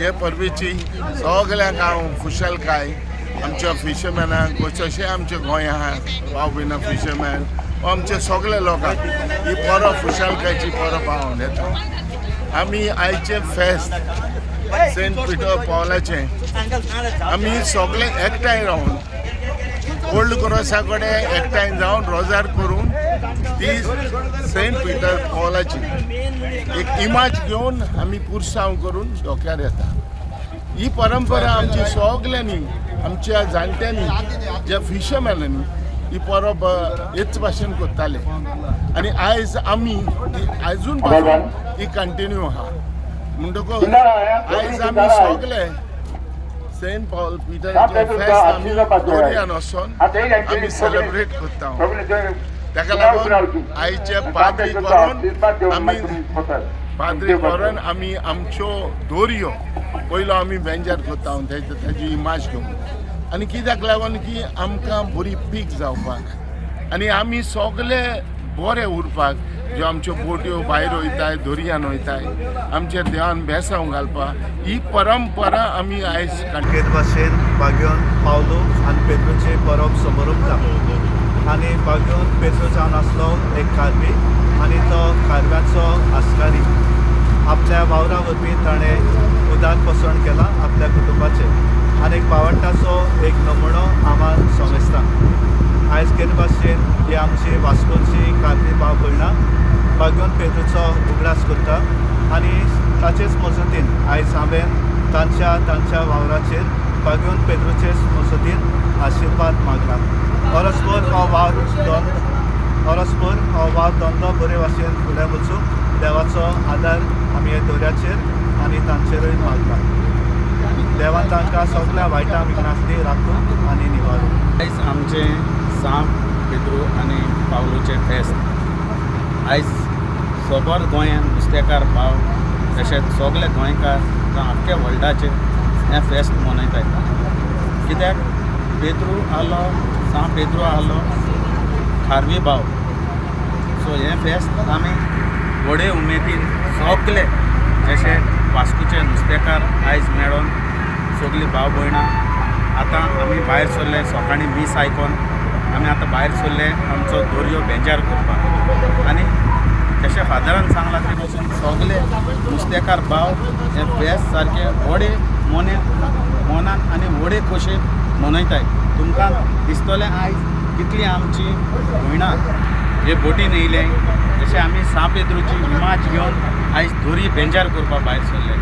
हे परबेची सगळ्यांक हांव खुशालकाय आमच्या फिशरमॅनांक तशें आमच्या गोंया आहा भाव भयणां फिशरमॅन आमच्या सगल्या लोकांक ही परब खुशालकायची परब हांव उलयता. आमी आयचें फेस्त सेंट पिटर पावलाचें आमी सगळे एकठांय रावन ओल्ड क्रोसा कडेन एकठांय जावन रोजार करून ती सेंट पिटर पावलाची एक इमाज घेवन आमी पुरसांव करून डोक्यार येता. ही परंपरा आमची सगल्यांनी आमच्या जाणट्यांनी ज्या फिशरमॅनांनी ही परब हेच भाशेन करताले आनी आयज आमी ती आजून पासून ही कंटिन्यू आहा. म्हणटकच आयज आमी सगळे सेंट पॉल पिटराचें फेस्त आमी दर्यान वचोन आमी सेलेब्रेट करता. ताका लागून आयचे पाद्री करून आमी पाद्री करून आमी आमच्यो दोरयो पयलो आमी बेंजार करता ताजी इमाज घेवन आनी कित्याक लागून की आमकां बरी पीक जावपाक आनी आमी सगळे बरे उरपाक ज्यो आमच्यो बोट्यो भायर वयताय दर्यान वयताय आमच्या देवान बेसांव घालपाक ही परंपरा आमी आयज केद भाशेन बागयोन पावलो आनी पेद्रूचे परब समोर आनी बागयोन पेद्रू जावन आसलो एक खारवी आनी तो खारव्याचो आस्कारी. आपल्या वावरा वरवीं ताणें उदार पोसण केलां आपल्या कुटुंबाचेर आनी एक बावटाचो एक नमुनो आम्हां समजता. आयज केद भाशेन ही आमची वास्कोची खारवी भाव भयणां बागयोन पेद्रूचो उगडास करता आनी ताचेच मजतीन आयज हांवें तांच्या तांच्या वावराचेर बागयोन पेद्रूचेच मजतीन आशिर्वाद मागला. परस्पर हो वावर परस्पर हो वावर धंदो बरे भाशेन फुडें वचूं देवाचो आदार आमी हे दर्याचेर आनी तांचेरूय मागला. देवान तांकां सगळ्या वायटां विघ्नांतली राखूं आनी निवारूं. आयज आमचें सांत पेद्रू आनी पावलूचें फेस्त. आयज सोबर गोंयान नुस्तेकार भाव तशेंच सगळे गोंयकार जावं आख्खे वर्ल्डाचेर हें फेस्त मनयतात. कित्याक पेद्रू आहलो सांत पेद्रू आहलो खारवी भाव. सो हें फेस्त आमी व्हडे उमेदीन सगळे जशे वास्कोचे नुस्तेकार आयज मेळोन सगळीं भाव भयणां आतां आमी भायर सरले. सकाळीं मीस आयकोन आमी आतां भायर सरले आमचो दर्यो बेंजार करपाक. आनी जशें फादरान सांगलां ते भशेन सगळे नुस्तेकार भाव हें फेस्त सारकें व्हडे मोने मनान आनी व्हडे खोशयेन मनयताय. तुमकां दिसतलें आयज कितली आमची भयणां हे बोटीन येयले जशें आमी सांत पेद्रूची इमाज घेवन आयज दोरी बेंजार करपाक भायर सरले.